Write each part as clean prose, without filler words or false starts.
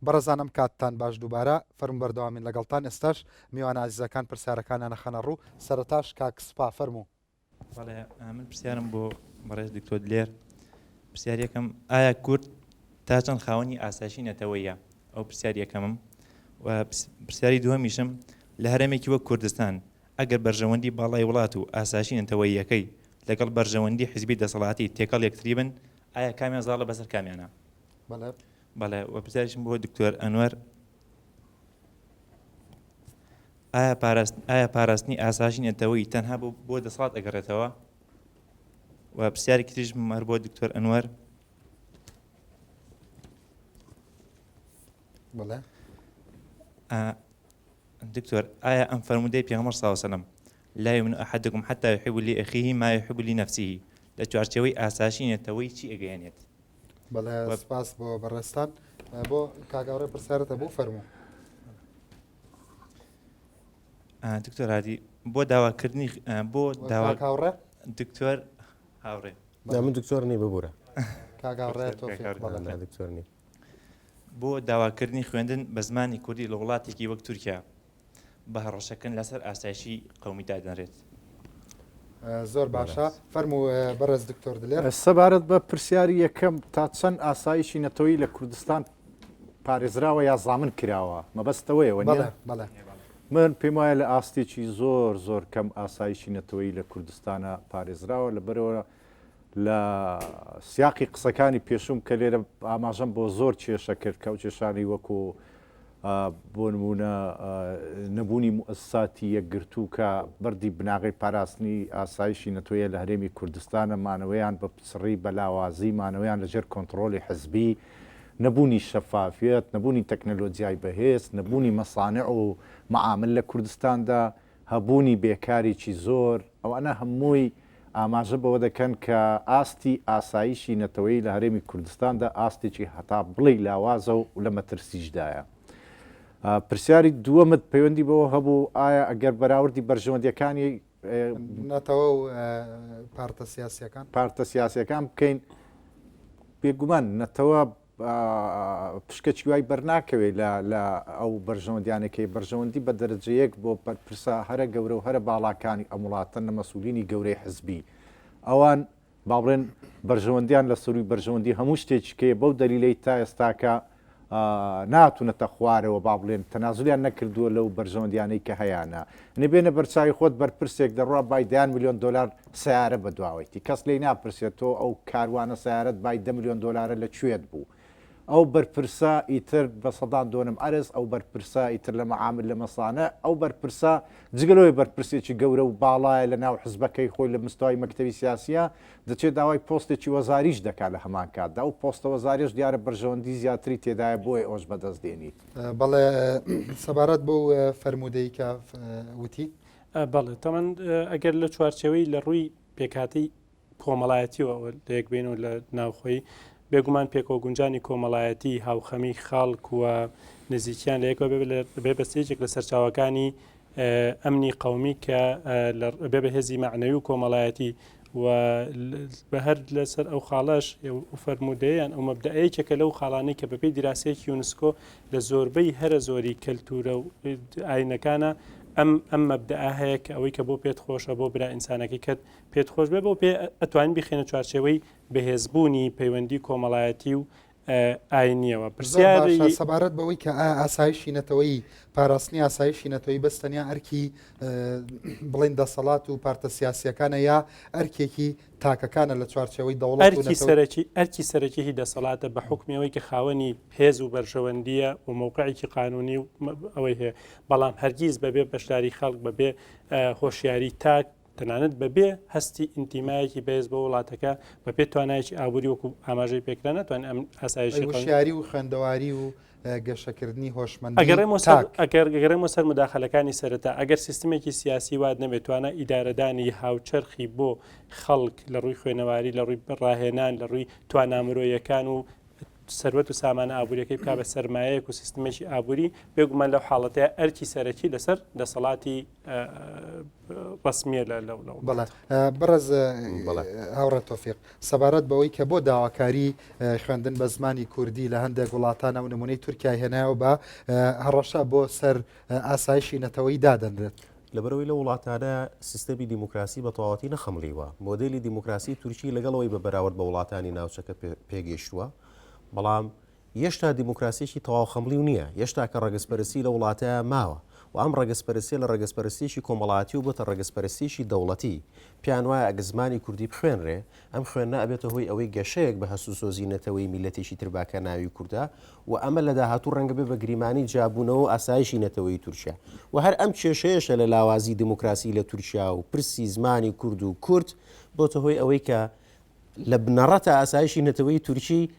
بەڕێزان ئەم کاتتان باش دووبارە فەرموو بەردەوامین لەگەڵتان ئێستاش میوانە ئازیزەکان پرسیارەکانیان ئەخەنە ڕوو سەرەتاش کاک سوپا فەرموو. بەڵێ من پرسیارم بۆ بەڕێز دکتۆر دلێر پرسیار یەکەم ئایا کورد تا چەند خاوەنی ئاسایشی نەتەوەیە ئەو پرسیار یەکەمم و پرسیاری دووەمیشم لە هەرێمێکی وەک کوردستان ئەگەر بەرژەوەندی باڵای وڵات و ئاسایشی نەتەوەییەکەی لەگەڵ بەرژەوەندی حیزبی دەسەڵاتی تێکەڵ یەکتری بن ئایا کامیان زاڵە بەسەر کامیانە؟ بەڵێ. بەڵێ وە پرسیاریشم بۆ دکتۆر ئەنوەر ئایا پاراست ئایا پاراستنی ئاسایشی نەتەوەیی تەنها بۆ بۆ دەسەڵات ئەگەڕێتەوە و پرسیارێکی تریشم هەر بۆ دکتۆر ئەنوەر بەڵێ دکتۆر ئایا ئەم فەرموودەی پێغەمبەر صلی الله علیه و سلم لا يؤمن احدكم حتى يحب لأخيه ما يحب لنفسه لە چوارچێوەی ئاسایشی نەتەوەی چی ئەگەیەنێت؟ بەڵێ سپاس بۆ بەڕێزتان بۆ کاک هاوڕێ پرسیارت هەبوو فەرموو. دکتۆر هادی بۆ داواکردنی بۆ داوا کاک هاوڕێ دکتۆر هاوڕێ نا من دکتۆر نی ببورە کاک هاوڕێ تۆفیق بەڵێ نا دکتۆر نی. بۆ داواکردنی خوێندن بە زمانی کوردی لە وڵاتێکی وەک تورکیا بە هەڕەشەکردن لەسەر ئاسایشی قەومی دادەنرێت. زۆر باشە فەرموو بەڕێز دکتۆر دلێر. سەبارەت بە پرسیاری یەکەم تا چەند ئاسایشی نەتەوەیی لە کوردستان پارێزراوە یا زامن کراوە مەبەست ئەوەیە وەنیە؟ بەڵێ بەڵێ. من پێم وایە لە ئاستێکی زۆر زۆر کەم ئاسایشی نەتەوەیی لە کوردستانە پارێزراوە لەبەرئەوە لە سیاقی قسەکانی پێشووم کە لێرە ئاماژەم بۆ زۆر کێشە کرد کە ئەو کێشانەی وەکو بۆ نموونە نەبوونی موئەسساتی یەکگرتوو کە بەردی بناغەی پاراستنی ئاسایشی نەتەوەیە لە هەرێمی کوردستانە، مانەوەیان بە پچڕی، بە لاوازی، مانەوەیان لە ژێر کۆنتڕۆڵی حزبی، نەبوونی شەفافیەت، نەبوونی تەکنەلۆجیای بەهێز، نەبوونی مەسانع و مەعامل لە کوردستاندا، هەبوونی بێکاریی زۆر، ئەوانە هەمووی ئاماژە بەوە دەکەن کە ئاستی ئاسایشی نەتەوەیی لە هەرێمی کوردستاندا ئاستێکی هەتا بڵێی لاوازە و لە مەترسیشدایە. پرسیاری دووەمت پەیوەندی بەوە هەبوو ئایا ئەگەر بەراوردی بەرژەوەندییەکانی نەتەوە و پارتە سیاسییەکان پارتە سیاسییەکان بکەین، بێگومان نەتەوە پشکەکی وای بەرناکەوێت لە لە ئەو بەرژەوەندیانەی کە بەرژەوەندی بە دەرەجە یەک بۆ بەرپرسە هەرە گەورە و هەرە باڵاکانی ئەم وڵاتەن لە مەسئولینی گەورەی حزبی ئەوان با بڵێن بەرژەوەندیان لە سەرووی بەرژەوەندی هەموو شتێکی کەیە بەو دەلیلەی تا ئێستاکە ناتونەتە خوارەوە با بڵێن تەنازولیان نەکردووە لەو بەرژەوەندیانەی کە هەیانە نەبێنە بەرچاوی خۆت بەرپرسێک دەڕوا بای دەیان ملیۆن دۆلار سەیارە بەدواوەیتی کەس لێی ناپرسێت تۆ ئەو کاروانە سەیارەت بای دە ملیۆن دۆلارە لە کوێت بوو ئەو بەرپرسە ئیتر بە سەدان دۆنم ئەرز ئەو بەرپرسە ئیتر لە مەعامل لە مەسانع ئەو بەرپرسە جگە لەوەی بەرپرسێکی گەورە و باڵایە لە ناو حزبەکەی خۆی لە مستەوای مەکتەبی سیاسیە دەچێت داوای پۆستێکی وەزاریش دەکات لە هەمان کاتدا ئەو پۆستە وەزاریەش دیارە بەرژەوەندی زیاتری تێدایە بۆیە ئەوەش بەدەست دێنیت. بەڵێ سەبارەت بەو فەرموودەی کە وتی. بەڵێ تەمەن ئەگەر لە چوارچێوەی لە ڕووی پێکهاتەی کۆمەڵایەتیەوە لە یەک بین و لە ناوخۆی بێگومان پێکەوە گونجانی کۆمەڵایەتی هاوخەمی خەڵک و نزیکیان لە یەکەوە بێ بە یەکێک لە سەرچاوەکانی ئەمنی قەومی کە بێ بە هێزی مەعنەوی و کۆمەڵایەتی و بە هەر لەسەر ئەو خاڵەش فەرموودەیان ئەو مەبدەئە یەکێکە لەو خاڵانەی کە بەپێی دیراسەیەکی یونسکۆ لە زۆربەی هەرە زۆری کەلتورە و ئاینەکانە ئەم ئەم مەبدەئە هەیە کە ئەوەی کە بۆ پێت خۆشە بۆ برا ئینسانەکەی کەت پێت خۆش بێ بۆ پێ ئەتوانین بخێنە چوارچێوەی بەهێزبوونی پەیوەندی کۆمەڵایەتی و ئاینیەوە. زۆر باشە سەبارەت بەوەی کە ئایا ئاسایشی نەتەوەیی پاراستنی ئاسایشی نەتەوەی بەس تەنیا ئەرکی بڵێن دەسەڵات و پارتە سیاسیەکانە یا ئەرکێکی تاکەکانە لە چوارچێوەی دەوڵەت و ئەرکی نەتەوە؟ سەرەکی ئەرکی سەرەکی هی دەسەڵاتە بە حوکمی ئەوەی کە خاوەنی هێز و بەرژەوەندییە و مەوقعێکی قانونی و ئەوەی هەیە بەڵام هەرگیز بەبێ بەشداری خەڵک بەبێ هۆشیاری تاک تەنانەت بەبێ هەستی ئینتیمایەکی بەهێز بۆ وڵاتەکە، بەپێ توانایەکی ئابووری وەکو ئاماژەی پێکرا ناتوانێت ئەم ئاسایشی ئەی وشیاری و خوێندەواری و گەشەکردنی هۆشمەندی ئەگەڕێمەوە سەر تاک. ئەگەر گەڕێمەوە سەر موداخەلەکانی سەرەتا، ئەگەر سیستمێکی سیاسی وات نەبێت توانا ئیدارەدانی هاوچەرخی بۆ خەڵک لە ڕووی خوێنەواری، لە ڕووی ڕاهێنان، لە ڕووی توانا مرۆیەکان و. سەروەت و سامانە ئابووریەکەی بکا بە سەرمایەیەک و سیستمێکی ئابووری، بێگومان لەو حاڵەتەیە ئەرکی سەرەکی لەسەر دەسەڵاتی ڕەسمییە لە لەو لەو بەڵێ بەڕێز هاوڕێ تۆفیق سەبارەت بەوەی کە بۆ داواکاری خوێندن بە زمانی کوردی لە هەندێک وڵاتانە و نمونەی تورکیای هێنایەوە بە هەڕەشە بۆ سەر ئاسایشی نەتەوەی دادەنرێت. لەبەرئەوەی لەو وڵاتانە سیستەمی دیموکراسی بە تەواوەتی نەخەمڵیوە. مۆدێلی دیموکراسی تورکی لەگەڵ ئەوەی بە بەراورد بە وڵاتانی ناوچەکە پێگەیشتووە، بەڵام یەشتا دیموکراسییەکی تەواو خەمڵیو نییە. یەشتا کە ڕەگەزپەرستی لە وڵاتە ماوە و ئەم ڕەگەزپەرستیە لە ڕەگەزپەرستییەکی کۆمەڵایەتی و بۆتە ڕەگەزپەرستییەکی دەوڵەتی. پێیان وایە ئەگەر زمانی کوردی بخوێنرێ، ئەم خوێندنە ئەبێتە هۆی ئەوەی گەشەیەک بە هەست و سۆزی نەتەوەیی میللەتێکی تر با کە ناوی کوردە و ئەمە لە داهاتوو ڕەنگە بێ بە گریمانەی جیابوونەوە و ئاسایشی نەتەوەیی تورکیا و هەر ئەم کێشەیەشە لە لاوازی دیموکراسی لە تورکیا و پرسی زمانی کورد و کورد بۆتە هۆی ئەوەی کە لە بنەڕەتا ئاسایشی نەتەوەیی تورکی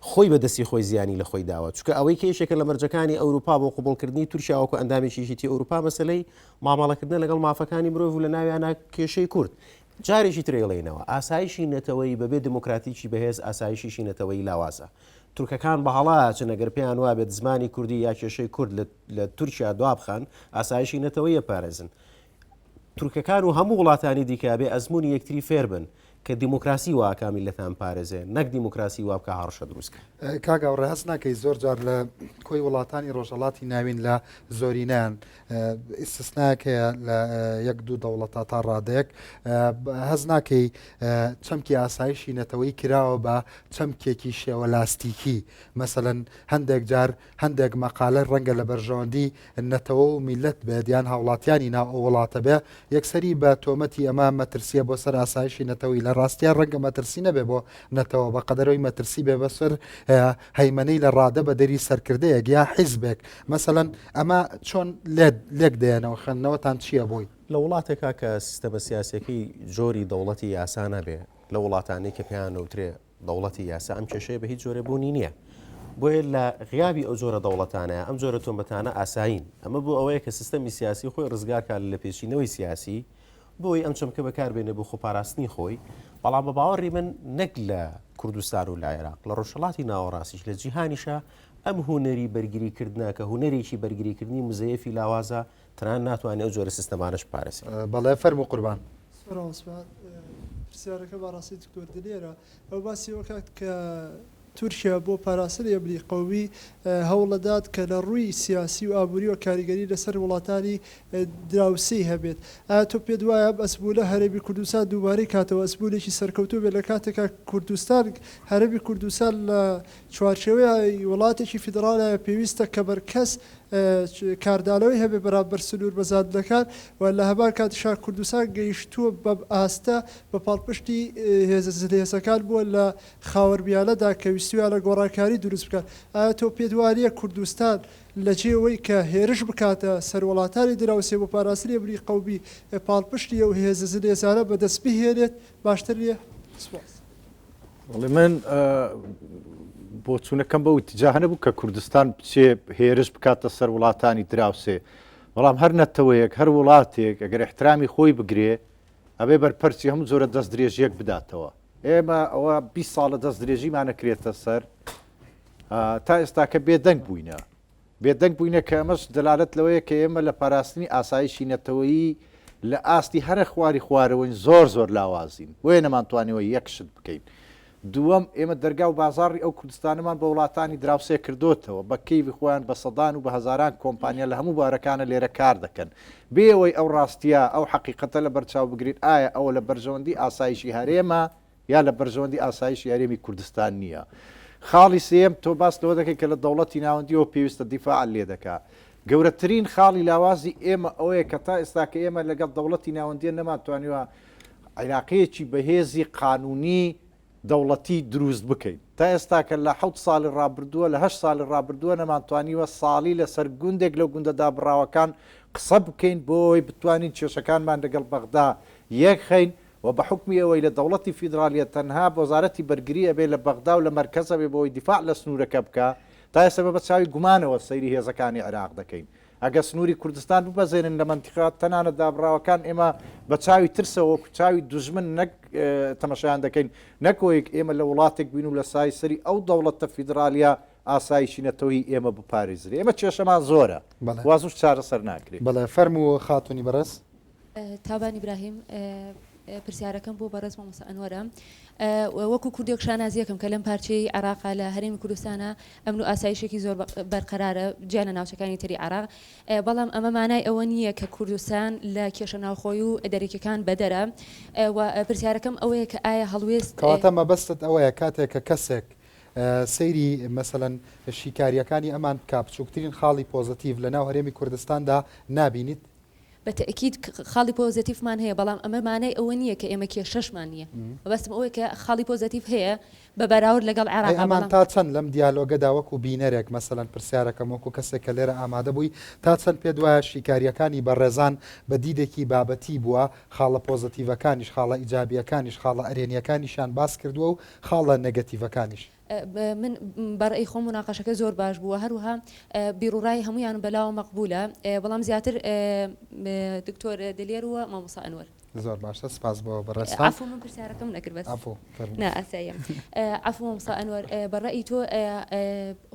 خۆی بە دەستی خۆی زیانی لە خۆی داوە چونکە ئەوەی کە یەکێکە لە مەرجەکانی ئەوروپا بۆ قبوڵکردنی تورکیا وەکو ئەندامێکی یەکێتی ئەوروپا مەسەلەی مامەڵەکردنە لەگەڵ مافەکانی مرۆڤ و لە ناویانە کێشەی کورد جارێکی تر ئەیڵێینەوە، ئاسایشی نەتەوەیی بەبێ دموکراتیکی بەهێز ئاسایشیشی نەتەوەیی لاوازە. تورکەکان بە هەڵە ئەچن ئەگەر پێیان وابێت زمانی کوردی یا کێشەی کورد لە تورکیا دوابخەن ئاسایشی نەتەوەیی ئەپارێزن. تورکەکان و هەموو وڵاتانی دیکە ئەبێ ئەزموونی یەکتری فێر بن کە دیموکراسی وا ئەکا میللەتان پارێزێ نەک دیموکراسی وا بکا هەڕەشە دروست کا. کاک هاوڕێ هەست ناکەی زۆر جار لە کۆی وڵاتانی ڕۆژهەڵاتی ناوین لە زۆرینەیان ئیستسنایەک هەیە لە یەک دوو دەوڵەتە تا ڕادەیەک هەست ناکەی چەمکی ئاسایشی نەتەوەی کراوە بە چەمکێکی شێوە لاستیکی مەسەلەن هەندێک جار هەندێک مەقالە ڕەنگە لە بەرژەوەندی نەتەوە و میلەت بێت یان هاوڵاتیانی ناو ئەو وڵاتە بێ یەکسەری بە تۆمەتی ئەمە مەترسیە بۆ سەر ئاسایشی نەتەوەی لە ڕاستیا ڕەنگە مەترسی نەبێ بۆ نەتەوە بە قەدەرەوەی مەترسی بێ بەسەر هەیمەنەی لە ڕادە بە دەری سەرکردەیەک یا حیزبێک مەسەلەن ئەمە چۆن لێک دەیەنەوە خوێندنەوەتان چییە بۆی؟ لە وڵاتێکا کە سیستەمە سیاسیەکەی جۆری دەوڵەتی یاسا نەبێ، لەو وڵاتانەی کە پێیان ئەوترێ دەوڵەتی یاسا ئەم کێشەیە بە هیچ جۆرێ بوونی نییە. بۆیە لە غیابی ئەو جۆرە دەوڵەتانەیە ئەم جۆرە تۆمەتانە ئاسایین. ئەمە بۆ ئەوەیە کە سیستەمی سیاسی خۆی ڕزگار کا لە لەپێچینەوەی سیاسی، بۆی ئەم چەمکە بەکار بێنێ بۆ خۆپاراستنی خۆی، بەڵام بە باوەڕی من نەک لە کوردستان و لە عێراق، لە ڕۆژهەڵاتی ناوەڕاستیش لە جیهانیشا ئەم هونەری بەرگری کردنە کە هونەرێکی بەرگری کردنی مزەیەفی لاوازە تەنانەت ناتوانێ ئەو جۆرە سیستەمانەش بپارێزێ. بەڵێ فەرموو قوربان. سپاس. پرسیارەکە بەڕاستی دکتۆر دلێرە. ئەو باسی ئەوە کات کە تورکیا بۆ پاراستنی ئەمنی قەومی هەوڵدەدات کە لە ڕووی سیاسی و ئابووریەوە کاریگەری لەسەر وڵاتانی دراوسێی هەبێت. ئایا تۆ پێت وایە ئەم ئەزموونە هەرێمی کوردستان دووبارەی کاتەوە ئەزموونێکی سەرکەوتوو بێت لە کاتێکا کوردستان هەرێمی کوردستان لە چوارچێوەی وڵاتێکی فیدڕاڵایە پێویستە کە مەرکەز کاردانەوەی هەبێ بەرامبەر سنوور بەزاندنەکان و لە هەمان کاتیشا کوردستان گەیشتووە بەم ئاستە بە پاڵپشتی هێزە زلهێزەکان بووە لە خاوەرمیانەدا کە ویستویانە گۆڕانکاری دروست بکەن ئایا تۆ پێت وانییە کوردستان لە جێی ئەوەی کە هێرش بکاتە سەر وڵاتانی دراوسێ بۆ پاراستنی ئەمنی قەومی پاڵپشتی ئەو هێزە زلهێزانە بەدەست بهێنێت باشتر نییە؟ سوپاس. بەڵێ من بۆچوونەکەم بەو ئیتجاهە نەبوو کە کوردستان بچێ هێرش بکاتە سەر وڵاتانی دراوسێ بەڵام هەر نەتەوەیەک هەر وڵاتێک ئەگەر احترامی خۆی بگرێ ئەبێ بەرپەرچی هەموو جۆرە دەست درێژیەک بداتەوە ئێمە ئەوە 20 ساڵە دەست درێژیمانە کرێتە سەر تا ئێستاکە بێدەنگ بووینە بێدەنگ بووینە کە ئەمەش دەلالەت لەوەیە کە ئێمە لە پاراستنی ئاسایشی نەتەوەیی لە ئاستی هەرە خواری خوارەوەین زۆر زۆر لاوازین بۆیە نەمانتوانیوە یەک شت بکەین. دووەم، ئێمە دەرگا و بازاڕی ئەو کوردستانەمان بە وڵاتانی دراوسێ کردۆتەوە، بە کەیفی خۆیان بە سەدان و بە هەزاران کۆمپانیا لە هەموو بوارەکانە لێرە کار دەکەن. بێ ئەوەی ئەو ڕاستییە، ئەو حەقیقەتە لە بەرچاو بگرین ئایا ئەوە لە بەرژەوەندی ئاسایشی هەرێمە یا لە بەرژەوەندی ئاسایشی هەرێمی کوردستان نییە. خاڵی سێیەم، تۆ باس لەوە دەکەی کە لە دەوڵەتی ناوەندییەوە پێویستە دیفاع لێ دەکا. گەورەترین خاڵی لاوازی ئێمە ئەوەیە کە تا ئێستا کە ئێمە لەگەڵ دەوڵەتی ناوەندییە نەمانتوانیوە عیلاقەیەکی بەهێزی قانوونی دەوڵەتی دروست بکەین. تا ئێستا کە لە حەوت ساڵی ڕابردووە، لە هەشت ساڵی ڕابردووە نەمانتوانیوە ساڵی لەسەر گوندێک لەو گوندە دابڕاوەکان قسە بکەین بۆ ئەوەی بتوانین کێشەکانمان لەگەڵ بەغدا یەکخەین و بە حوکمی ئەوەی لە دەوڵەتی فیدراڵیە تەنها وەزارەتی بەرگری ئەبێ لە بەغدا و لە مەرکەز ئەبێ بۆ ئەوەی دیفاع لە سنوورەکە بکا، تا ئێستا بە چاوی گومانەوە سەیری هێزەکانی عێراق دەکەین. ئەگە سنووری کوردستان ببەزێنن لە مەنتیقە تەنانەت دابڕاوەکان ئێمە بە چاوی ترسەوە وەکو چاوی دوژمن نەک تەمەشایان دەکەین نەک ئەوەی ئێمە لە وڵاتێک بین و لە سای سەری ئەو دەوڵەتە فیدرالیە ئاسایشی نەتەوەیی ئێمە بپارێزرێ ئێمە کێشەمان زۆرە وا زووش چارەسەر ناکرێ. بەڵێ فەرموو خاتوونی بەڕێز. تابان ئیبراهیم، پرسیارەکەم بۆ بەڕێز مامۆستا ئەنوەرە. وەکو کوردێک شانازیەکەم کە لەم پارچەی عێراقا لە هەرێمی کوردستانە ئەمن و ئاسایشێکی زۆر بەرقەرارە جیا لە ناوچەکانی تری عێراق، بەڵام ئەمە مانای ئەوە نییە کە کوردستان لە کێشە ناوخۆی و دەرەکیەکان بەدەرە و پرسیارەکەم ئەوەیە کە ئایا هەڵوێست کەواتە مەبەستت ئەوەیە کاتێک کە کەسێک سەیری مەسەلەن شیکارییەکانی ئەمان بکا بچووکترین خاڵی پۆزەتیڤ لەناو هەرێمی کوردستاندا نابینیت؟ بە تەئکید خاڵی پۆزەتیفمان هەیە، بەڵام ئەمە مانای ئەوە نییە کە ئێمە کێشەشمان نییە. مەبەستم ئەوەیە کە خاڵی پۆزەتیف هەیە بە بەراورد لەگەڵ ئەی عێراقا، ئەمان بەڵام. تا چەند لەم دیالۆگەدا وەکو بینەرێک، مەسەلەن پرسیارەکەم وەکو کەسێک کە لێرە ئامادە بووی، تا چەند پێت وایە شیکارییەکانی بەڕێزان بە دیدێکی بابەتی بووە، خاڵە پۆزەتیڤەکانیش، خاڵە ئیجابییەکانیش، خاڵە ئەرێنییەکانیشیان باس کردووە و خاڵە نێگەتیڤەکانیش؟ من بە ڕەئی خۆم موناقەشەکە زۆر باش بوو هەروەها بیڕوڕای هەموویانم بەلاوە مەقبولە بەڵام زیاتر دکتۆر دلێر و مامۆستا ئەنوەر. زۆر باشە سپاس بۆ بەڕێزتان. عەفو من پرسیارەکەم نەکرد بەس. عەفو فەرموو. نا ئاساییە. عەفو مامۆستا ئەنوەر بە ڕەئی تۆ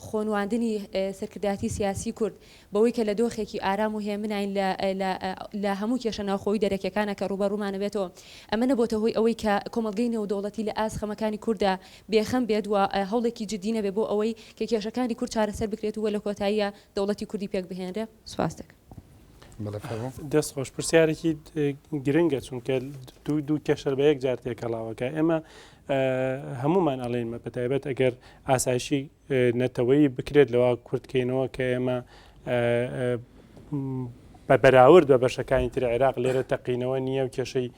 خۆنواندنی سەرکردایەتی سیاسی کورد بەوەی کە لە دۆخێکی ئارام و هێمناین لە لە لە هەموو کێشە ناوخۆیی و دەرەکیەکانا کە ڕووبەڕوومان ئەبێتەوە، ئەمە نەبۆتە هۆی ئەوەی کە کۆمەڵگەی نێودەوڵەتی لە ئاست خەمەکانی کورددا بێخەم بێت و هەوڵێکی جدی نەبێت بۆ ئەوەی کە کێشەکانی کورد چارەسەر بکرێت و لە کۆتاییا دەوڵەتی کوردی پێک بهێنرێ؟ سوپاست دەکەم. بەڵێ فەرموو. دەست خۆش پرسیارێکی گرنگە چونکە دوو دوو کێشە بە یەک جار تێکەڵاوەکە ئێمە هەمومان ئەڵێن بە تایبەت ئەگەر ئاسایشی نەتەوەیی بکرێت لەوە کورتکەینەوە کە ئێمە بە بەراورد بە بەشەکانی تری عێراق لێرە تەقینەوە نییە و کێشەی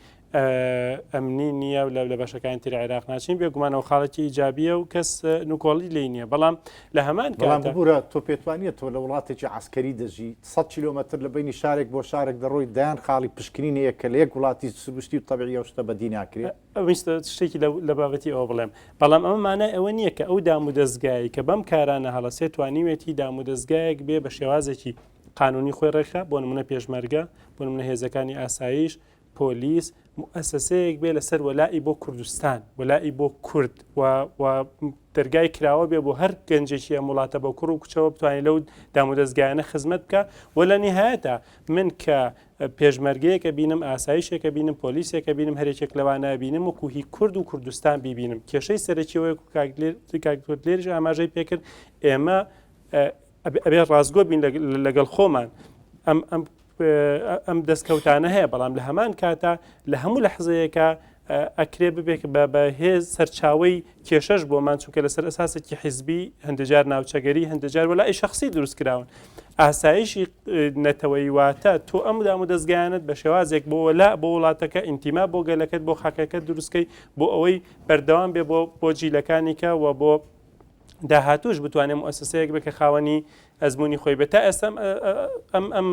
ئەمنی نییە و لە بەشەکانی تری عێراق ناچین بێگومانەوە خاڵێکی ئیجابیە و کەس نکۆڵی لی نییە بەڵام لە هەمان بەڵام ببورە تۆ پێتوانیە تۆ لە وڵاتێکی عسکەری دەژی 100 کیلۆمەتر لە بینی شارێک بۆ شارێک دەڕۆی دەیان خاڵی پشکنین هەیە کە لە یەک وڵاتی سروشتی و تەبیعی ئەو شتە بەدی ناکرێت ویستە شتێکی لە بابەتی ئەوە بڵێم بەڵام ئەمە مانای ئەوە نییە کە ئەو دامودەزگایەی کە بەم کارانە هەڵەسێ توانیوێتی دامودەزگایەک بێ بە شێوازێکی قانونی خۆی ڕێکخا بۆ نمونە پێشمەرگە بۆ نمونە هێزەکانی ئاسایش پۆلیس موئەسەسەیەک بێ لەسەر وەلائی بۆ کوردستان وەلائی بۆ کورد و و دەرگای کراوە بێ بۆ هەر گەنجێکی ئەم وڵاتە بە کوڕ و کچەوە بتوانێت لەو دامودەزگایانە خزمەت بکە و لە نیهایەتە من کە پێشمەرگەیەک ئەبینم، ئاسایشێک ئەبینم، پۆلیسێک ئەبینم، هەر یەکێک لەوانە ئەبینم وەکو هی کورد و کوردستان بیبینم. کێشەی سەرەکی ئەوەیە وەکو کاک دلێر کاک دکتۆر دلێریش ئاماژەی پێکرد، ئێمە ئەبێ ڕاستگۆ بین لەگەڵ خۆمان. ئەم ئەم ئەم دەستکەوتانە هەیە بەڵام لە هەمان کاتا لە هەموو لەحزەیەکە ئەکرێ ببێت بە بە هێز سەرچاوەی کێشەش بۆمان چونکە لەسەر ئەساسێکی حیزبی هەندێجار ناوچەگەری هەندێجار وەلائی شخصی دروست کراون ئاسایشی نەتەوەی واتە تۆ ئەم دام و دەستگایانت بە شێوازێک بۆ وەلا بۆ وڵاتەکە ئینتیما بۆ گەلەکەت بۆ خاکەکەت دروستکەی بۆ ئەوەی بەردەوام بێ بۆ بۆ جیلەکانیکە و بۆ داهاتوش بتوانێت موسسەیەک بێ کە خاوەنی ئەزمموی خۆی بێت تا ئێستا ئەم ئەم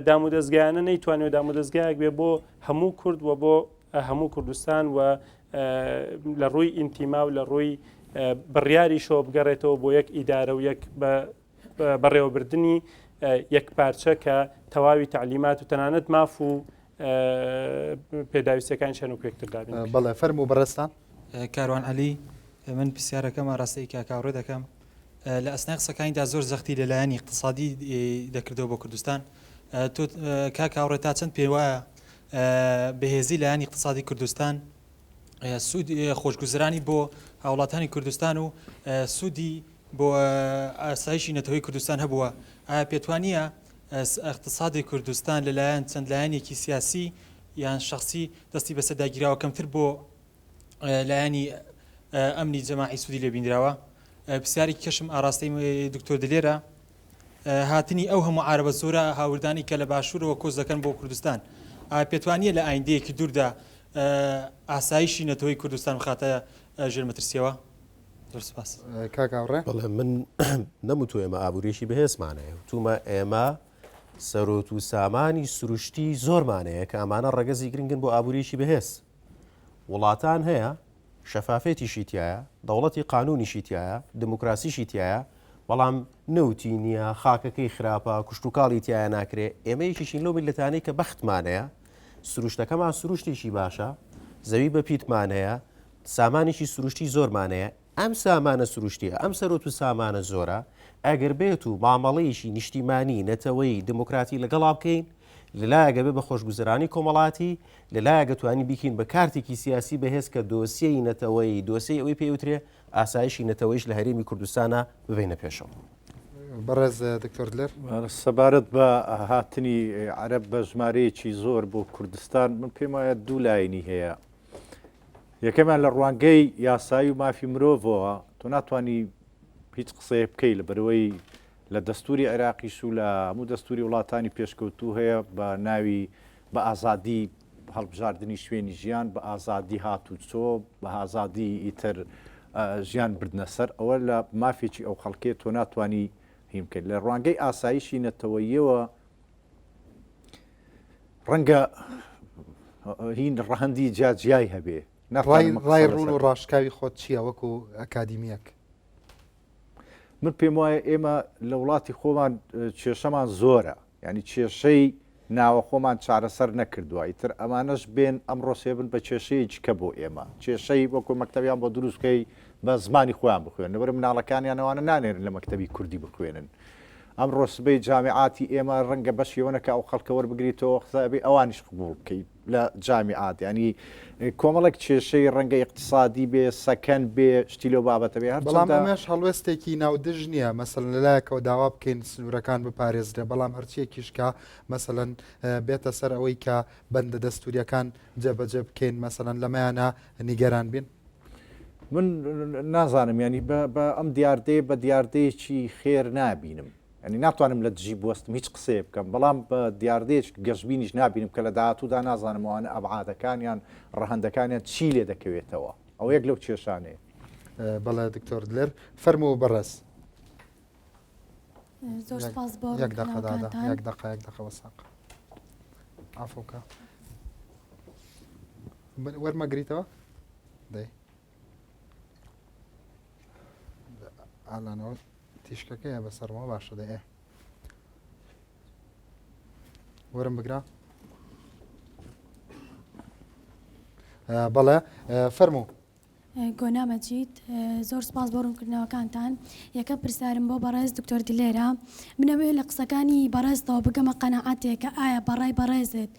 دام و دەستگایانە نەیتوانێت دام و دەستگایەک بێ بۆ هەموو کورد و بۆ هەموو کوردستان و لە ڕووی ئینتیما و لە ڕووی بڕیاریشەوە بگەڕێتەوە بۆ یەک ئیدارە و یەک بەڕێوەبردنی یەک پارچە کە تەواوی تعلیمات و تەنانەت ماف و پێداویستەکان چەند و پێکتر دابین. بەڵێ فەرموو بەڕێزتان. کاروان عەلی، من پرسیارەکەم ئاراستەی کاک هاوڕێ دەکەم. لە ئەسنای قسەکانیدا زۆر زەختی لە لایەنی ئیقتسادی دەکردەوە بۆ کوردستان. تۆ کاک هاوڕێ تا چەند پێ وایە بەهێزی لایەنی ئیقتسادی کوردستان سوود خۆشگوزرانی بۆ هاوڵاتانی کوردستان و سوودی بۆ ئاسایشی نەتەوەی کوردستان هەبووە ئایا پێتوانیە ئیقتسادی کوردستان لەلایەن چەند لایەنێکی سیاسی یان شخصی دەستی بەسەردا گیراوە کەمتر بۆ لایەنی ئەمنی جەماعی سوودی لێ بینراوە؟ پرسیارێکی کەشم ئاراستەی دکتۆر دلێرە هاتنی ئەو هەموو عارەبە زۆرە هاوردانی کە لە باشوورەوە کۆچ دەکەن بۆ کوردستان ئایا پێتوانیە لە ئایندەیەکی دووردا ئاسایشی نەتەوەی کوردستان بخاتە ژێر مەترسیەوە؟ زۆر سپاس. کاک هاوڕێ. بەڵێ من نەموتووە ئێمە ئابووریی بەهێزمان هەیە وتومە ئێمە سەرۆت و سامانی سروشتی زۆرمان هەیە کە ئەمانە ڕەگەزی گرنگن بۆ ئابووریی بەهێز. وڵاتان هەیە شەفافێتیشی تایە، دەوڵەتی قانونیشی تایە، دموکراسیشی تایە. بەڵام نەوتی نییە، خاکەکەی خراپە، کشتوکاڵی تیایا ناکرێ، ئێمە یەکێکین لەو میللەتانەی کە بەختمان هەیە، سروشتەکەمان سروشتێکی باشە، زەوی بەپیتمان هەیە، سامانێکی سروشتی زۆرمان هەیە، ئەم سامانە سروشتیە، ئەم سەروەت و سامانە زۆرە، ئەگەر بێت و مامەڵەیەکی نیشتیمانی، نەتەوەیی، دموکراتی لەگەڵا بکەین، لەلایەک ئەبێ بە خۆشگوزەرانی کۆمەڵاتی، لەلایەک ئەتوانین بیکەین بە کارتێکی سیاسی بەهێز کە دۆسیەی نەتەوەیی، دۆسیەی ئەوەی پێی وترێ ئاسایشی نەتەوەیش لە هەرێمی کوردستانا ببەینە پێشەوە. بەڕێز دکتۆر دلێر. سەبارەت بە هاتنی عەرەب بە ژمارەیەکی زۆر بۆ کوردستان، من پێم وایە دوو لایەنی هەیە. یەکەمیان لە ڕوانگەی یاسایی و مافی مرۆڤەوە تۆ ناتوانی هیچ قسەیەک بکەی لە بەرەوەی لە دەستوری عێراقیش و لە هەموو دەستوری وڵاتانی پێشکەوتوو هەیە بە ناوی بە ئازادی هەڵبژاردنی شوێنی ژیان بە ئازادی هاتوچۆ بە ئازادی ئیتر ژیان بردنە سەر ئەوە لە مافێکی ئەو خەڵکێ تۆ ناتوانی هین بکەیت لە ڕوانگەی ئاسایشی نەتەوەیەوە ڕەنگە هین ڕەهەندی جیاجیای هەبێ ڕای ڕوون و ڕاشکاوی خۆت چییە وەکو ئەکادیمیەک؟ من پێم وایە ئێمە لە وڵاتی خۆمان کێشەمان زۆرە یعنی کێشەی ناوە خۆمان چارەسەر نەکردووە ئیتر ئەمانەش بێن ئەمڕۆ سێبن بە کێشەیەکی کە بۆ ئێمە کێشەی وەکو مەکتەبیان بۆ دروستکەی بە زمانی خۆیان بخوێن لەبەر مناڵەکانیان ئەوانە نانێرن لە مەکتەبی کوردی بخوێنن ئەمڕۆ سبەی جامیعاتی ئێمە ڕەنگە بەشی ئەوە نەکا ئەو خەڵکە وەربگریتەوە قسە ئەبێ ئەوانیش قبوڵ بکەیت لە جامیعات ینی کۆمەڵێک کێشەی ڕەنگە ئیقتسادی بێ سەکەن بێ شتی لەو بابەتە بێ بەڵام ئەمەش هەڵوێستێکی ناودژ نییە مەسەلەن لەلایەکەوە داوا بکەین سنوورەکان بپارێزرێ بەڵام هەرچیەکیش کە مەسەلەن بێتە سەر ئەوەی کە بەندە دەستوریەکان جێبەجێ بکەین مەسەلەن لەمەیانە نیگەران بین. من نازانم ینی بە ئەم دیاردەیە بە دیاردەیەکی خێر نابینم ینی ناتوانم لە دژی بوەستم هیچ قسەیە بکەم بەڵام بە دیاردەیەک گەشببینیش نابینم کە لە داهاتوودا نازانم ئەوانە ئەبعادەکانیان ڕەهەندەکانیان چی لێ دەکەوێتەوە ئەو یەک لەو کێشانەیە. بەڵێ دکتۆر دلێر فەرموو بەڕێز. زۆر سپاس بۆ یەک دەقە دادا یەک دەقە یەک دەقە وەساق عفوکە وەرمەگریتەوە دەی ئالانەوە تیشکەکەیە بەسەرمەوە باشە دەێ وەرم بگرە بەڵێ فەرموو گۆنا مەجید، زۆر سوپاس بۆ ڕوونکردنەوەکانتان. یەکەم پرسیارم بۆ بەڕێز دکتۆر دلێرە، من ئەمەوێت لە قسەکانی بەڕێزتەوە بگەمە قەناعەتێک کە ئایا بە ڕای بەڕێزت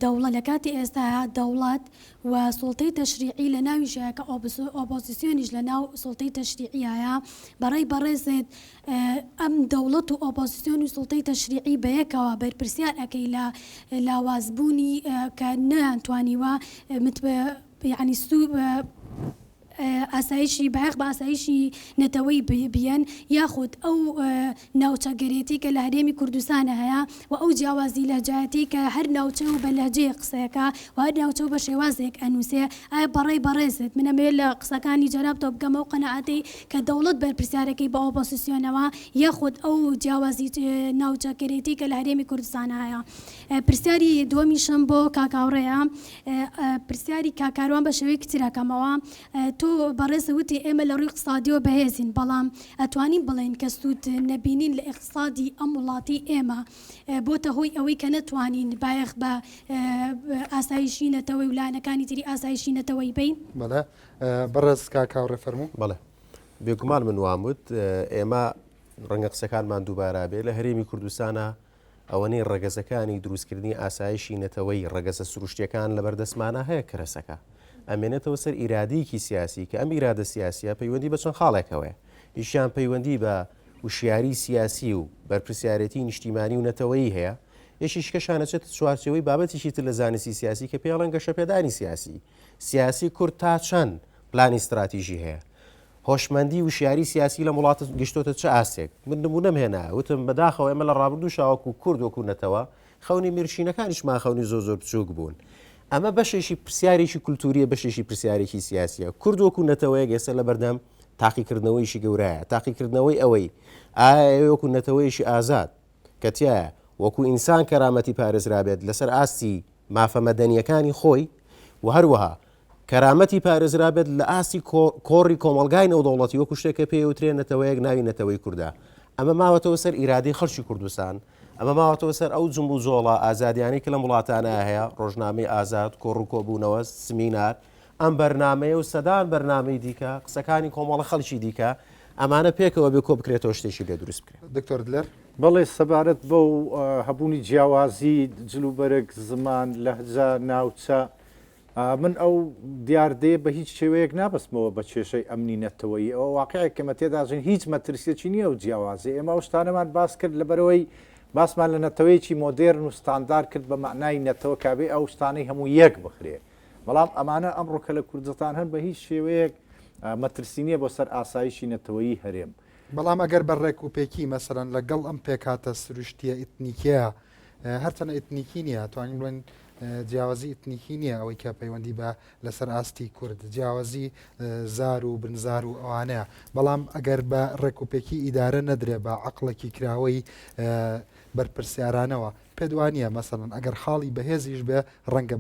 دەوڵەت لە کاتی ئێستایا دەوڵەت و سوڵتەی تەشریعی لە ناویشایە کە ئۆپۆزیسیۆنیش لە ناو سوڵتەی تەشریعیایە بە ڕای بەڕێزت ئەم دەوڵەت و ئۆپۆزیسیۆن و سوڵتەی تەشریعی بەیەکەوە بەرپرسیار ئەکەی لە لاوازبوونی کە نەیانتوانیوە یەعنی سوو ئاسایشی بایەخ بە ئاسایشی نەتەوەی بیەن یاخود ئەو ناوچەگەرێتی کە لە هەرێمی کوردستانە هەیە و ئەو جیاوازی لەهجایەتی کە هەر ناوچە و بە لەهجەیەک قسەیەکا و هەر ناوچە و بە شێوازێک ئەنووسێ ئایا بەڕای بەڕێزت من ئەمەوێت لە قسەکانی جەنابتەوە بگەمە ئەو قەناعەتەی کە دەوڵەت بەرپرسیارەکەی بە ئۆپۆسیسیۆنەوە یاخود ئەو جیاوازی ناوچەگەرێتی کە لە هەرێمی کوردستانە هەیە پرسیاری دووەمیشم بۆ کاک هاوڕێیە پرسیاری کاک کاروان بە شێوەیەکی تر ئەکەمەوە تۆ بەڕێز وتی ئێمە لە ڕووی اقتصادیەوە بەهێزین بەڵام ئەتوانین بڵێین کە سوود نەبینین لە اقتصادی ئەم وڵاتی ئێمە بۆتە هۆی ئەوەی کە نەتوانین بایەخ بە ئاسایشی نەتەوەی و لایەنەکانی تری ئاسایشی نەتەوەی بین؟ بەڵێ بەڕێز کاک هاوڕێ فەرموو. بەڵێ بێگومان من وام وت ئێمە ڕەنگە قسەکانمان دووبارە بێ لە هەرێمی کوردستانە ئەوەنەی ڕەگەزەکانی دروستکردنی ئاسایشی نەتەوەیی، ڕەگەزە سروشتییەکان لەبەردەستمانا هەیە کەرەسەکە ئەمێنێتەوە سەر ئیرادەیەکی سیاسی کە ئەم ئیرادە سیاسییە پەیوەندی بە چەند خاڵێکەوەیە یشیان پەیوەندی بە وشیاری سیاسی و بەرپرسیارێتی نیشتیمانی و نەتەوەیی هەیە یەکێکیشکەشان ئەچێتە چوارچێوەی بابەتێکی تر لە زانستی سیاسی کە پێی ئەڵێن گەشەپێدانی سیاسی سیاسی کورد تا چەند پلانی ستراتیژی هەیە هۆشمەندی وشیاری سیاسی لەم وڵاتە گەشتۆتە چ ئاستێک؟ من نموونەم هێنا، وتم بەداخەوە ئێمە لە ڕابردووشا وەکو کورد وەکو نەتەوە خەونی میرنشینەکانیشمان خەونی زۆر زۆر بچووک بوون. ئەمە بەشێکی پرسیارێکی کولتووریە بەشێکی پرسیارێکی سیاسیە. کورد وەکو نەتەوەیەک ئێستا لەبەردەم تاقیکردنەوەیشی گەورایە، تاقیکردنەوەی ئەوەی ئایا ئێوە وەکو نەتەوەیەکی ئازاد کە تیایە وەکو ئینسان کەرامەتی پارێزرابێت لەسەر ئاستی مافە مەدەنیەکانی خۆی و هەروەها کەرامەتی پارێزرابێت لە ئاستی کۆڕی کۆمەڵگای نێودەوڵەتی وەکو شتێک کە پێی وترێ نەتەوەیەک ناوی نەتەوەی کوردە. ئەمە ماوەتەوە سەر ئیرادەی خەڵکی کوردستان، ئەمە ماوەتەوە سەر ئەو جموجۆڵە ئازادیانەی کە لەم وڵاتانە هەیە، ڕۆژنامەی ئازاد، کۆڕ و کۆبوونەوە، سمینار، ئەم بەرنامەیە و سەدان بەرنامەی دیکە، قسەکانی کۆمەڵە خەڵکی دیکە، ئەمانە پێکەوە بێ کۆ بکرێتەوە شتێکی لێ دروست بکرێت. دکتۆر دلێر. بەڵێ سەبارەت بەو هەبوونی جیاوازی جلوبەرگ، زمان، لەهجە، ناوچە، من ئەو دیاردەیە بە هیچ شێوەیەک نابەستمەوە بە کێشەی ئەمنی نەتەوەیی، ئەوە واقیعێک ئێمە تێدا ژین هیچ مەترسیەکی نییە ئەو جیاوازیە، ئێمە ئەو شتانەمان باس کرد لەبەرئەوەی باسمان لە نەتەوەیەکی مۆدێرن و ستاندار کرد بە مەعنای نەتەوە کە ئەبێ ئەو شتانەی هەموو یەک بخرێ، بەڵام ئەمانە ئەمڕۆ کە لە کوردستان هەن بە هیچ شێوەیەک مەترسی نییە بۆ سەر ئاسایشی نەتەوەیی هەرێم. بەڵام ئەگەر بە ڕێک و پێکی مەسەلەن لە گەڵ ئەم پێکهاتە سروشتیە ئیتنیکیە هەرچەنە ئیتنیکی نییە توانین بڵێن جیاوازی ئیتنیکی نییە ئەوەی کە پەیوەندی بە لەسەر ئاستی کورد جیاوازی زار و بنزار و ئەوانەیە بەڵام ئەگەر بە ڕێک و پێکی ئیدارە نەدرێ بە عقلێکی کراوەی بەرپرسیارانەوە پێت وانە مەسەلەن ئەگەر خاڵی بەهێزیش بێ ڕەنگە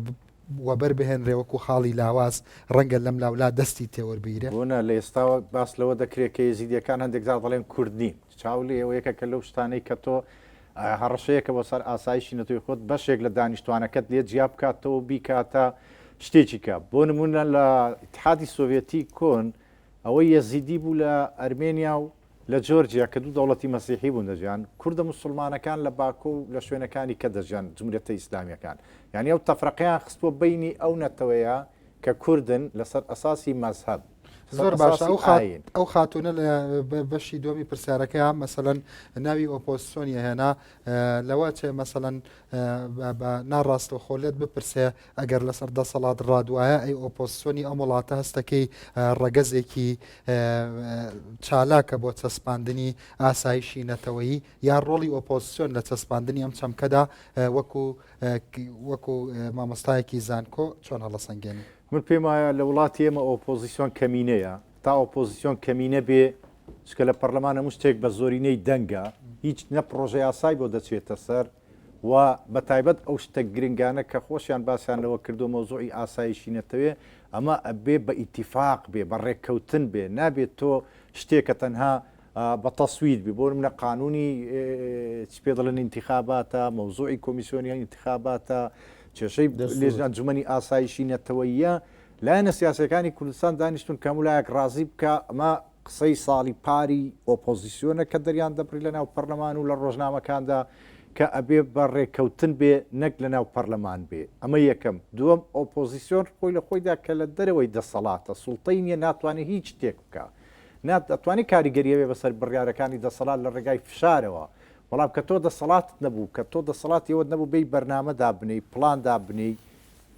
وەبەر بهێنرێ وەکو خاڵی لاواز ڕەنگە لەم لاولا دەستی تێوەربگیرێ. بۆ نا لە ئێستاوە باس لەوە دەکرێت کە ئێزیدیەکان هەندێک جار دەڵێن کورد نین. چاو لێ ئەوە یەکەکە لەو شتانەی کە تۆ هەڕەشەیەکە بۆ سەر ئاسایشی نەتەوەی خۆت بەشێک لە دانیشتوانەکەت لێ جیا بکاتەوە و بیکاتە شتێکی کە بۆ نمونە لە ئیتحادی سۆڤێتی کۆن ئەوەی یەزیدی بوو لە ئەرمێنیا و لە جۆرجیا کە دوو دەوڵەتی مەسیحی بوون دەژیان، کوردە موسوڵمانەکان لە باکۆ و لە شوێنەکانی کە دەژیان، جمهوریەتە ئیسلامیەکان. یانی ئەو تەفرەقەیان خستووە بەینی ئەو نەتەوەیە کە کوردن لەسەر ئەساسی مەزهەب، لەسەر زۆر باشە ئەساسی ئەو خات ئایین. ئەو خاتوونە لە بەشی دووەمی پرسیارەکەیا مەسەلەن ناوی ئۆپۆزسیۆنی ئەهێنا لەوە چێ مەسەلەن بە ناڕاستەوخۆ لێت بپرسێ ئەگەر لەسەر دەسەڵات ڕادوایە ئەی ئۆپۆزسیۆنی ئەم وڵاتە هەستەکەی ڕەگەزێکی چالاکە بۆ چەسپاندنی ئاسایشی نەتەوەیی یا ڕۆڵی ئۆپۆزسیۆن لە چەسپاندنی ئەم چەمکەدا وەکو وەکو مامۆستایەکی زانکۆ چۆن هەڵەسەنگێنی؟ من پێم وایە لە وڵاتی ئێمە ئۆپۆزیسیۆن کەمینەیە، تا ئۆپۆزیسیۆن کەمینە بێ، چونکە لە پەرلەمان هەموو شتێک بە زۆرینەی دەنگە، هیچ نە پڕۆژەیاسای بۆ دەچێتە سەر و بە تایبەت ئەو شتە گرنگانە کە خۆشیان باسیان لەوە کردووە مەوزوعی ئاسایشی نەتەوێ ئەمە ئەبێ بە ئیتیفاق بێ بە ڕێککەوتن بێ نابێت تۆ شتێکە تەنها بە تەسویت بێ بۆ منە قانونی چ پێ دەڵێن ئینتیخاباتە مەوزوعی کۆمیسیۆنی ئینتیخاباتە کێشەی لێژنە ئەنجومەنی ئاسایشی نەتەوەیە لایەنە سیاسەکانی کوردستان دانیشتون کە هەموو لایەک ڕازی بکە ئەمە قسەی ساڵی پاری ئۆپۆزیسیۆنە کە دەریان دەبڕی لە ناو پەرلەمان و لە ڕۆژنامەکاندا کە ئەبێ بە ڕێکەوتن بێ نەک لە ناو پەرلەمان بێ ئەمە یەکەم دووەم ئۆپۆزیسیۆن خۆی لە خۆیدا کە لە دەرەوەی دەسەڵاتە سوڵتەی نییە ناتوانێت هیچ شتێک بکا ناتوانێت کاریگەری هەبێ بەسەر بڕیارەکانی دەسەڵات لە ڕێگای فشارەوە بەڵام کە تۆ دەسەڵاتت نەبوو کە تۆ دەسەڵاتی ئەوەت نەبوو بێی بەرنامە دابنێی پڵان دابنێی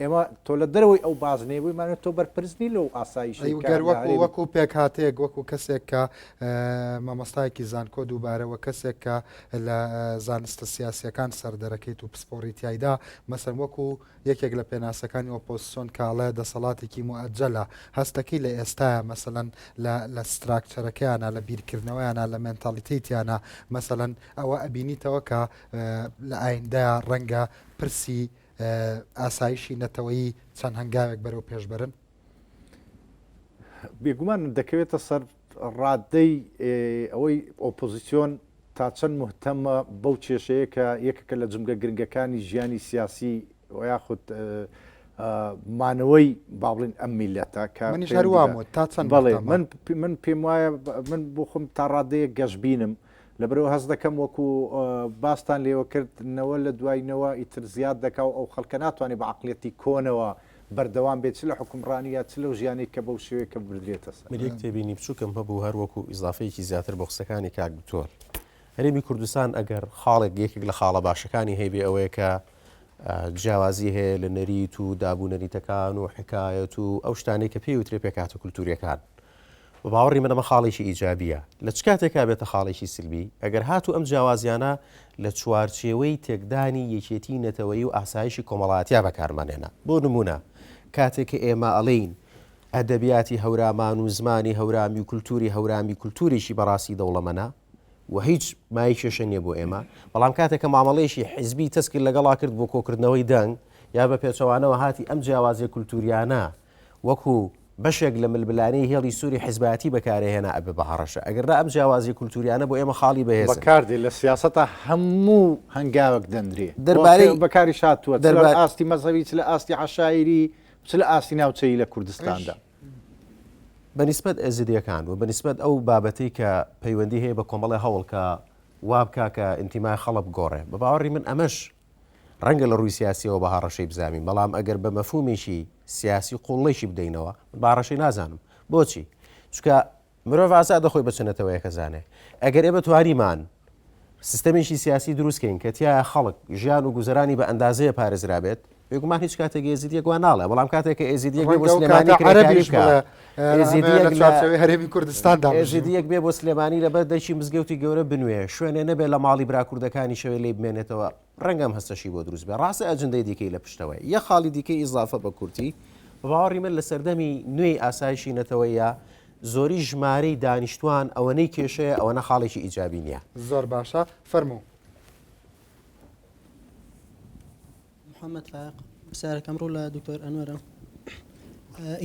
ئێمە تۆ لە دەرەوەی ئەو بازنەیە بووی مانە تۆ بەرپرس نی لەو ئاسایشەی ئەی کە گەر لە وەکو هەرێمی وەکو پێکهاتەیەک وەکو کەسێک کە مامۆستایەکی زانکۆ دووبارە وە کەسێک کە لە زانستە سیاسیەکان سەردەرەکەیت و پسپۆڕی تیایدا مەسەن وەکو یەکێک لە پێناسەکانی ئۆپۆزسیۆن کە ئەڵێ دەسەڵاتێکی موئەجەلە هەستەکەی لە ئێستایا مەسەلەن لە لە structure ەکەیانا لە بیرکردنەوەیانا لە mentality تیانا مەسەلەن ئەوە ئەبینیتەوە کە لە ئایندەیا ڕەنگە پرسی ئاسایشی نەتەوەیی چەند هەنگاوێک بەرەو پێش بەرن؟ بێگومان دەکەوێتە سەر ڕادەی ئەوەی ئۆپۆزیسیۆن تا چەند مهتەمە بەو کێشەیە کە یەکێکە لە جمگە گرنگەکانی ژیانی سیاسی و یاخود مانەوەی با بڵێین ئەم میلەتە کە منیش هەر وام وت تا چەند بەڵێ مهتەمە؟ من من پێم وایە من بۆ خۆم تا ڕادەیەک گەشبینم لەبەرئەوە هەست دەکەم وەکو باستان لێوە کرد نەوە لە دوای نەوە ئیتر زیاد دەکا و ئەو خەڵکە ناتوانێت بە عەقڵیەتی کۆنەوە بەردەوام بێت چ لە حوکمڕانی یا چ لەو ژیانەی کە بەو شێوەیە کە ببردرێتە سەر. من یەک تێبینی بچوکم هەبوو هەر وەکو ئیزافەیەکی زیاتر بۆ قسەکانی کاک دکتۆر. هەرێمی کوردستان ئەگەر خاڵێک یەکێک لە خاڵە باشەکانی هەیبێ ئەوەیە کە جیاوازی هەیە لە نەریت و دابونەریتەکان و حکایەت و ئەو شتانەی کە پێی وترێ پێکهاتە کولتووریەکان. بە باوەڕی من ئەمە خاڵێکی ئیجابییە. لە چ کاتێکا بێتە خاڵێکی سلبی؟ ئەگەر هاتوو ئەم جیاوازیانە لە چوارچێوەی تێکدانی یەکێتیی نەتەوەیی و ئاسایشی کۆمەڵایەتیا بەکارمان هێنا. بۆ نموونە کاتێک کە ئێمە ئەڵێین ئەدەبیاتی هەورامان و زمانی هەورامی و کولتووری هەورامی کولتوورێکی بەڕاستی دەوڵەمەنە و هیچ مایەی کێشە نییە بۆ ئێمە، بەڵام کاتێک کە مامەڵەیەکی حیزبی تەسکت لەگەڵا کرد بۆ کۆکردنەوەی دەنگ یا بە پێچەوانەوە هاتی ئەم جیاوازیە کولتووریانە وەکوو. بەشێک لە ململانێی هێڵی سووری حیزبایەتی بەکارێهێنا ئەبێ بە هەڕەشە. ئەگەر نا ئەم جیاوازیە کولتووریانە بۆ ئێمە خاڵی بەهێزن. بەکاردێ لە سیاسەتا هەموو هەنگاوێک دەنرێ. دەربارەی بەکاریش هاتووە چ لە ئاستی مەزهەبی چ لە ئاستی عەشایری چ لە ئاستی ناوچەیی لە کوردستاندا. بە نیسبەت ئێزیدیەکان و بە نیسبەت ئەو بابەتەی کە پەیوەندی هەیە بە کۆمەڵێ هەوڵ کە وا بکا کە ئینتیمای خەڵک بگۆڕێ، بە باوەڕی من ئەمەش ڕەنگە لە ڕووی سیاسیەوە بە هەڕەشەی بزانین، بەڵام ئەگەر بە مەفهومێکی سیاسی قوڵێکی بدەینەوە، من بە هەڕەشەی نازانم. بۆچی؟ چونکە مرۆڤ ئازادە خۆی بە چ نەتەوەیەک ئەزانێ. ئەگەر ئێمە توانیمان سیستەمێکی سیاسی دروست کەین کە تیایا خەڵک ژیان و گوزەرانی بە ئەندازەیە پارێزرابێت، بێگومان هیچ کاتێک ئێزیدیەک وا ناڵێ، بەڵام کاتێک کە ئێزیدیەک بێ بۆ ڕەنگە ئەو سلێمانی کاتە کرێکاری عەرەبیش بکا، بڵێ ئێمە ئێزیدیەک لە لە چوارچێوەی هەرێمی کوردستاندا بژین. ئێزیدیەک بێ بۆ سلێمانی لەبەر دەرکی مزگەوتی گەورە بنوێ، شوێنێ نەبێ لە ماڵی برا کوردەکانی شەوێ لێی بمێنێتەوە، ڕەنگە ئەم هەستەشی بۆ دروست بێ. ڕاستە ئەجندەی دیکەی لە پشتەوەیە. یەک خاڵی دیکەی ئیزافە بە کورتی، بە باوەڕی من لە سەردەمی نوێی ئاسایشی نەتەوەییا زۆری ژمارەی دانیشتوان ئەوەنەی کێشەیە ئەوەنە خاڵێکی ئیجابی نییە. زۆر باشە فەرموو. محەممەد فایەق، پرسیارەکەم ڕوو لە دکتۆر ئەنوەرە.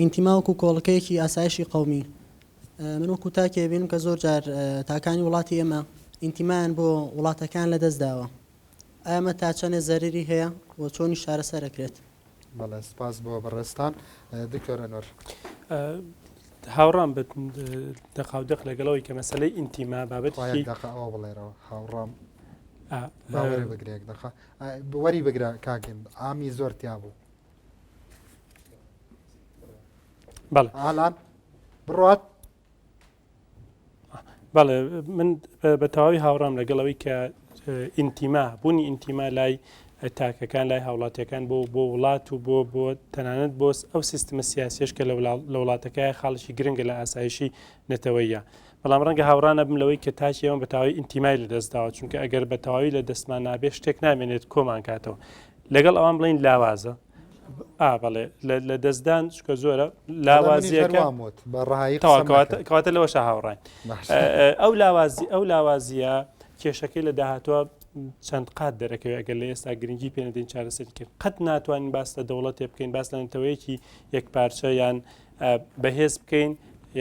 ئینتیما وەکو کۆڵەکەیەکی ئاسایشی قەومی، من وەکو تاکێ بینم کە زۆر جار تاکانی وڵاتی ئێمە ئینتیمایان بۆ وڵاتەکان لەدەست داوە، ئایا ئەمە تا چەندێ زەرەری هەیە و چۆنیش چارەسەر ئەکرێت؟ بەڵێ سپاس بۆ بەڕێزتان دکتۆر ئەنوەر. هاوڕام بە دەقاودەق لەگەڵەوەی کە مەسەلەی ئینتیما بابەتێکی دەقە ئەوە بڵێرەوە هاوڕام باوەری بگرێک دەقە وەری بگرە کاکن ئامی زۆر تیا بوو بەڵێ ئالان بڕات بەڵێ من بە تەواوی هاوڕام لەگەڵ ئەوەی کە ئینتیما بوونی ئینتیما لای تاکەکان لای هاوڵاتیەکان بۆ بۆ وڵات و بۆ بۆ تەنانەت بۆ ئەو سیستمە سیاسیش کە لە وڵاتەکە خاڵێکی گرنگە لە ئاسایشی نەتەوەیە بەڵام ڕەنگە هاوڕانە بم لەوەی کە تاکی ئێمە بە تەواوی ئینتیمای لەدەستداوە چونکە ئەگەر بە تەواوی لە دەستمان نابێ شتێک نامێنێت کۆمان کاتەوە لەگەڵ ئەوان بڵین لاوازە ئا بەڵێ لە دەستدان چکە زۆرە لاوازیەکە کەواتە لەوەشە هاوڕین ئەو لاوازی ئەو لاوازیە کێشەکەی لە داهاتوە چەند قات دەرەکەوێت ئەگەر لە ئێستا گرنگی پێنەدەین چارەسەری کرد قەت ناتوانین باس لە دەوڵەتێ بکەین باس لە نەتەوەیەکی یەکپارچە یان بەهێز بکەین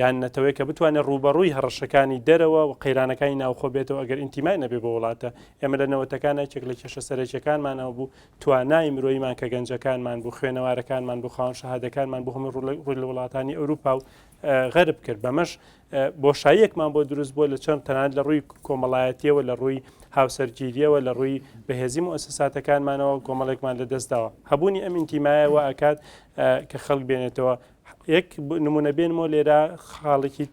یان نەتەوەیەک کە بتوانێت ڕووبەڕووی هەڕەشەکانی دەرەوە و قەیرانەکانی ناوخۆ بێتەوە ئەگەر ئینتیمای نەبێ بۆ وڵاتە ئێمە لە نەوەتەکان یەکێک لە کێشە سەرەکیەکانمانەوە بوو توانای مرۆییمان کە گەنجەکانمان بوو خوێنەوارەکانمان بوو خاوەن شەهادەکانمان بوو هەموو ڕووی لە وڵاتانی ئەوروپا و غەرب کرد بەمەش بۆشاییەکمان بۆ دروست بووە لە چەند تەنانەت لە ڕووی کۆمەڵایەتیەوە لە ڕووی هاوسەرگیریەوە لە ڕووی بەهێزی موئەسەساتەکانمانەوە کۆمەڵێکمان لە دەستداوە هەبوونی ئەم ئینتیمایە وا ئەکات کە خەڵک بێنێتەوە یەک نمونە بێنمەوە لێرە خاڵێکی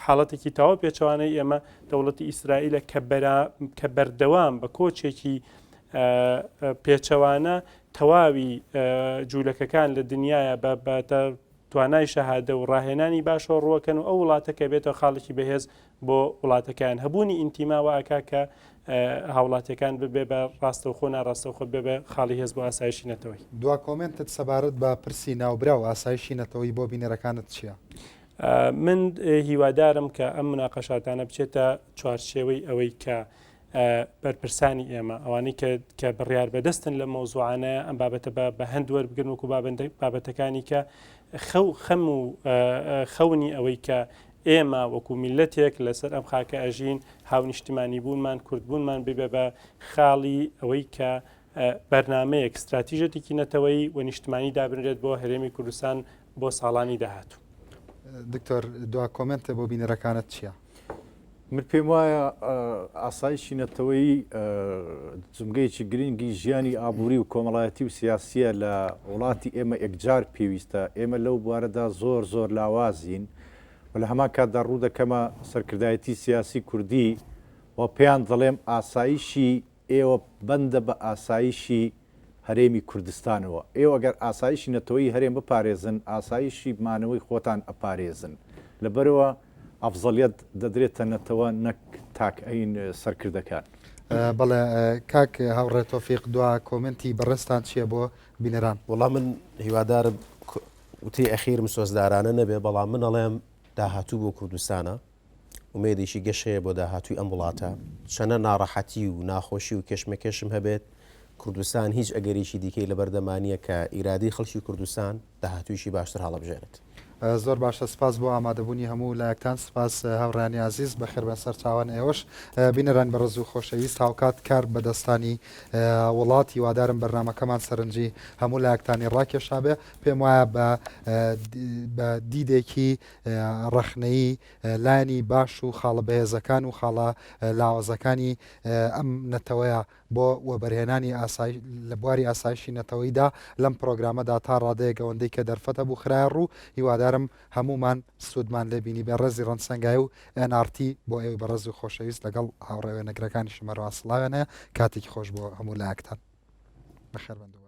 حاڵەتێکی تەواو پێچەوانەی ئێمە دەوڵەتی ئیسرائیلە کە بەرا کە بەردەوام بە کۆچێکی پێچەوانە تەواوی جوولەکەکان لە دنیاە بە توانای شەهادە و ڕاهێنانی باشەوە ڕووەکەن و ئەو وڵاتە کە بێتەوە خاڵێکی بەهێز بۆ وڵاتەکەیان هەبوونی ئینتیما وا ئەکا کە هاوڵاتیەکان ببێ بە ڕاستەوخۆ ناڕاستەوخۆ بێ بە خاڵی هێز بۆ ئاسایشی نەتەوەی. دوا کۆمێنتت سەبارەت بە پرسی ناوبراو ئاسایشی نەتەوەیی بۆ بینەرەکانت چییە؟ من هیوادارم کە ئەم مناقەشاتانە بچێتە چوارچێوەی ئەوەی کە بەرپرسانی ئێمە ئەوانەی کە کە بڕیار بەدەستن لە مەوزوعانە ئەم بابەتە بە بە هەند وەربگرن وەکو بابەتەکانی کە خەو خەم و خەونی ئەوەی کە ئێمە وەکو میللەتێک لەسەر ئەم خاکە ئەژین، هاونیشتمانی بوونمان، کوردبوونمان ببێ بە خاڵی ئەوەی کە بەرنامەیەک، ستراتیژەتێکی نەتەوەیی و نیشتمانی دابنرێت بۆ هەرێمی کوردستان بۆ ساڵانی داهاتوو. دکتۆر دوا کۆمێنتت بۆ بینەرەکانت چییە؟ من پێم وایە ئاسایشی نەتەوەیی جومگەیەکی گرنگی ژیانی ئابووری و کۆمەڵایەتی و سیاسیە لە وڵاتی ئێمە ئێکجار پێویستە ئێمە لەو بوارەدا زۆر زۆر لاوازین و لە هەمان کاتدا ڕوو دەکەمە سەرکردایەتی سیاسی کوردی و پێیان دەڵێم ئاسایشی ئێوە بەندە بە ئاسایشی هەرێمی کوردستانەوە، ئێوە گەر ئاسایشی نەتەوەیی هەرێم بپارێزن، ئاسایشی مانەوەی خۆتان ئەپارێزن. لەبەرئەوە ئەفزەڵیەت دەدرێتە نەتەوە نەک تاک ئەین سەرکردەکان. بەڵێ کاک هاوڕێ تۆفیق دوا کۆمێنتی بەڕێزتان چیە بۆ بینەران؟ وەڵا من هیوادارم وتەی ئەخیرم سۆزدارانە نەبێ بەڵام من ئەڵێم داهاتوو بۆ کوردستانە ئومێدێکی گەش هەیە بۆ داهاتووی ئەم وڵاتە، چەنە ناڕەحەتی و ناخۆشی و کێشمەکێشم هەبێت، کوردستان هیچ ئەگەرێکی دیکەی لەبەردەما نییە کە ئیرادەی خەڵکی کوردستان داهاتوویەکی باشتر هەڵبژێرێت. زۆر باشە سپاس بۆ ئامادەبوونی هەموو لایەکتان سپاس هاوڕیانی ئازیز بەخێربێن سەرچاوان ئێوەش بینەران بەڕێز و خۆشەویست هاوکات کار بەدەستانی وڵات هیوادارم بەرنامەکەمان سەرنجی هەموو لایەکتانی ڕاکێشابێ پێم وایە بە بە دیدێکی ڕەخنەیی لایەنی باش و خاڵە بەهێزەکان و خاڵە لاوازەکانی ئەم نەتەوەیە بۆ وەبەرهێنانی ئاسایش لە بواری ئاسایشی نەتەوەییدا لەم پرۆگرامەدا تا ڕادەیەک ئەوەندەی کە دەرفەت هەبوو خرایە ڕوو، هیوادارم هەموومان سوودمان لێ بینیبێ ڕێزی ڕەنج سەنگای و ئێن ئاڕ تی بۆ ئێوەی بەڕێز و خۆشەویست لەگەڵ هاوڕێ وێنەگرەکانیشم هەروەها سڵاویان هەیە کاتێکی خۆش بۆ هەموو لایەکتان بەخێربێن دووبارە.